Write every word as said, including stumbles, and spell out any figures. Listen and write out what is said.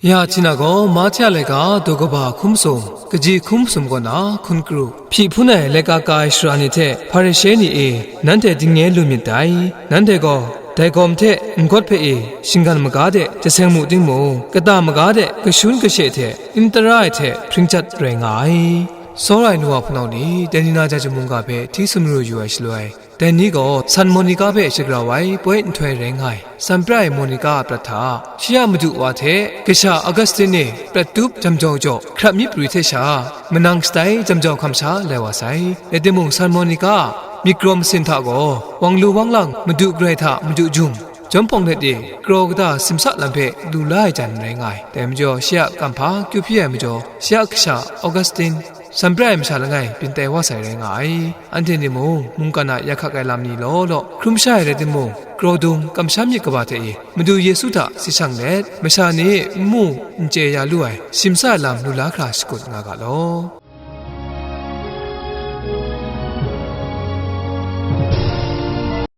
Ya Htina gaw Mahte a laika daw kaba hkum sum, kaji hkum sum kaw na hkun kru, hpyi hpun ai laika ka ai sara ni hte Hparishe ni e, nanhte dingnye lu myit dai. Nanhte gaw dai gawm hte n-gawt hpe e shinggan maga de jaseng mu timung, kata maga de kashun kashe hte n tara ai hte hpring jat rai nga ai. Sawra ai nu wa hpunau ni, dai ni na jajung mungga hpe hti sumru yu ai shaloi, dai ni gaw san Monika hpe shagrau ai poi nhtoi rai nga ai. San pra ai Monika a prat hta, shi a madu wa hte kasha Augustin e prat tup jam jau jaw, hkrap mi pri hte sha, manang shatai jam jau hkam sha lai wa sai. Rai timung, san Monika a myit kraw masin hta gaw, wang lu wang lang, madu grai hta madu jum, jawm hpawng let e kraw kata simsa lam hpe lu la ai jan rai nga ai. Dai majaw, shi a kamhpa kyu hpyi ai majaw, shi a kasha Augustin, san pra ai masha langai byin tai wa sai rai nga ai. Anhte ni mung mungkan a ya hkak ai lam ni law law hkrum sha ai rai timung, kraw dung kamsham myit kaba hte e Madu Yesu hta si shang let, masha ni n mu n chye ya lu ai simsa ai lam lu la hkra shakut nga ga law.